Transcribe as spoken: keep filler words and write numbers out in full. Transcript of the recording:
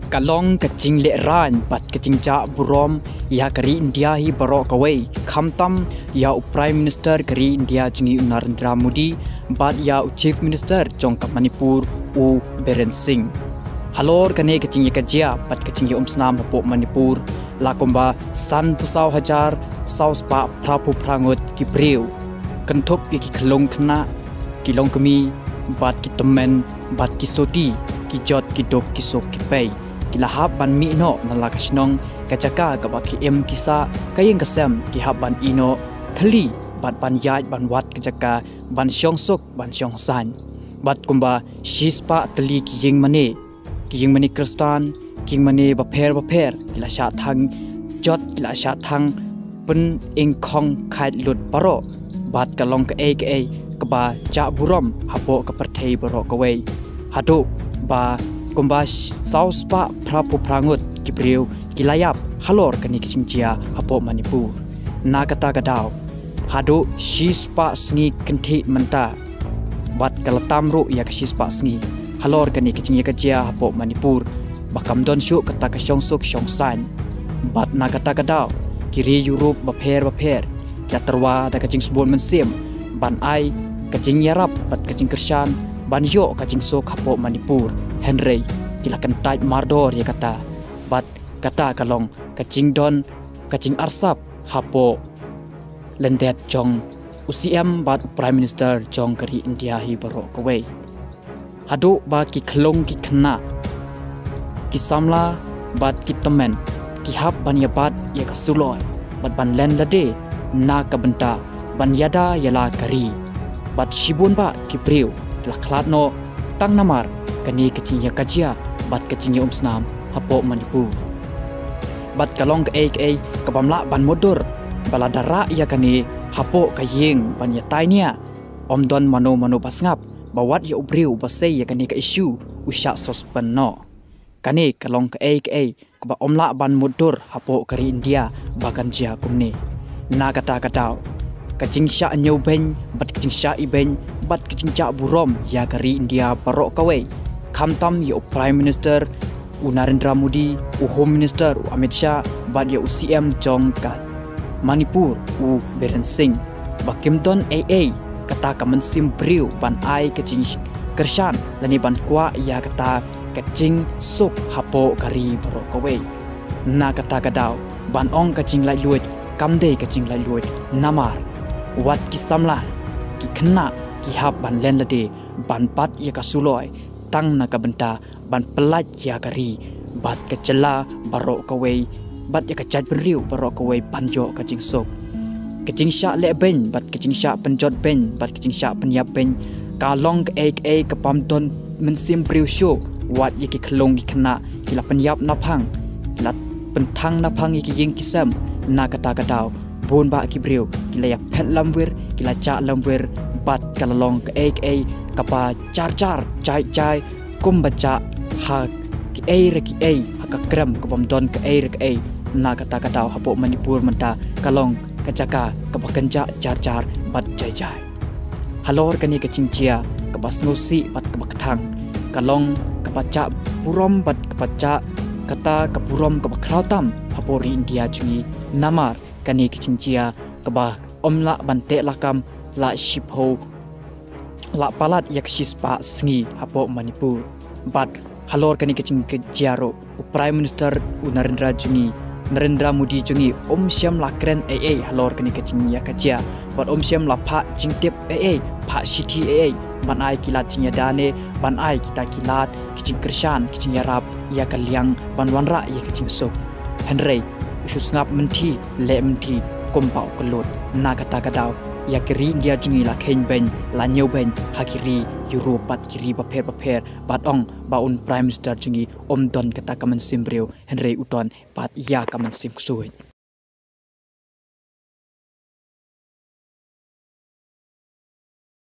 Ka long ka jinglehrain bad ka jingjah burom ïa ka ri India hi baroh kawei, khamtam ïa u Prime Minister ka ri India jong ngi u Narendra Modi bad ïa u Chief Minister jong ka Manipur u Biren Singh. Halor kane ka jingïakajia bad ka jingïaumsnam hapoh Manipur, la kumba sanphew saw hajar saw spah phraphew phra ngut ki briew, kynthup ïa ki khyllung khynnah, ki longkmie bad ki tymmen bad ki soti, ki jot ki duk ki suk ki pei, ki la hap ban mih noh na la ka shnong, ka jaka kaba ki im ki sah, ka ïing ka sem, ki hap ban ïeh noh thylli bad ban ïaid ban wad ka jaka ban shong suk ban shong saiñ. Bad kumba shispah tylli ki ïing mane, ki ïing mane Khristan, ki ïing mane bapher bapher, ki la shah thang jot, ki la shah thang pyningkhong khaid lut baroh. Bad ka long kaei kaei kaba jah burom hapoh ka pyrthei baroh kawei, haduh ba kumba saw spah phraphew phra ngut ki briew ki la ïap halor kane ka jingjia hapoh Manipur. Na kata ka daw, haduh shispah sngi kynthih mynta, bad ka la tam ruh ïa ka shispah sngi halor kane ka jingïakajia hapoh Manipur, ba kam don shuh kata ka shong suk shong saiñ. Bad na kata ka daw, ki ri Europe bapher bapher ki la tyrwa da ka jingsbun mynsiem ban ai ka jingïarap bad ka jingkyrshan ban ïoh ka jingsuk hapoh Manipur, hynrei ki la kyntait mardor ïa kata. Bad kata ka long ka jingdon ka jingarsap hapoh lyndet jong u C M bad u Prime Minister jong ka ri India hi baroh kawei, haduh ba ki khyllung ki khynnah, ki samla bad ki tymmen ki hap ban ïa bat ïa ka suloi bad ban len lade na ka bynta ban ïada ïa la ka ri. Bad shibun bah ki briew ki la khlad noh tang namar kane ka jingïakajia bad ka jingïaumsnam hapoh Manipur. Bad ka long kaei kaei kabym lah ban mutdur, ba lada rah ïa kane hapoh ka ïing ban ïatai nia, ym don mano mano ba sngap, ba wat ïa u briew ba sei ïa kane ka issue u shah suspend noh. Kane ka long kaei kaei kaba ym lah ban mutdur hapoh ka ri India ba kan jia kumne. Na kata ka daw, ka jingshah ñiewbeiñ bad ka jingshah ibeiñ bad ka jingjah burom ïa ka ri India baroh kawei, khamtam ïa u Prime Minister u Narendra Modi, u Home Minister u Amit Shah bad ïa u C M jong ka Manipur u Biren Singh, ba kim don ei ei kata ka mynsiem briew ban ai ka jingkyrshan lane ban kwah ïa kata ka jingsuk hapoh ka ri baroh kawei. Na kata ka daw, ban ong ka jinglaitluid kam dei ka jinglaitluid, namar wat ki samla, ki khynnah ki hap ban len lade ban bat ïa ka suloi tang na ka bynta ban pyllait ïa ka ri bad ka jylla baroh kawei bad ïa ka jaitbynriew baroh kawei ban ïoh ka jingsuk. Ka jingshah lehbeiñ bad ka jingshah pynjot beiñ bad ka jingshah pynïap beiñ ka long kaei kaei kabym don mynsiem briew shuh. Wat ïa ki khyllung ki khynnah ki la pynïap naphang, ki la pynthang naphang ïa ki ïing ki sem. Na kata ka daw, bun bah ki briew ki la ïaphet lamwir, ki la jah lamwir, bad ka la long kaei kaei kaba jar jar jai jai, kumba jah ha kiei re kiei, ha ka krem kabym don kaei re kiei. Na kata ka daw hapoh Manipur mynta ka long ka jaka kaba kynjah jar jar bad jai jai. Halor kane ka jingjia kaba sngewsih bad kaba kthang, ka long kaba jah burom bad kaba jah kata ka burom kaba khraw tam hapoh ri India jong ngi, namar kane ka jingjia kaba ym lah ban teh lakam, lah shiphew, lah palat ïa ka shispah sngi hapoh Manipur. Bad halor kane ka jingkajia ruh, u Prime Minister u Narendra jong ngi, Narendra Modi jong ngi, um shym la kren ei ei halor kane ka jingïakajia, bad um shym la phah jingtip ei ei, phah shithi ei ei ban ai ki lad jingïada ne ban ai kita ki lad ki jingkyrshan, ki jingïarap ïa ka liang ban wanrah ïa ka jingsuk. Hynrei u shu sngap mynthi leh mynthi kumba u kyllut. Na kata ka daw, ïa ka ri India jong ngi la kheiñ beiñ, la ñiewbeiñ ha ki ri Europe bad ki ri bapher bapher, bad ong ba un Prime Minister jong ngi um don kata ka mynsiem briew, hynrei u don pat ïa ka mynsiem ksuid.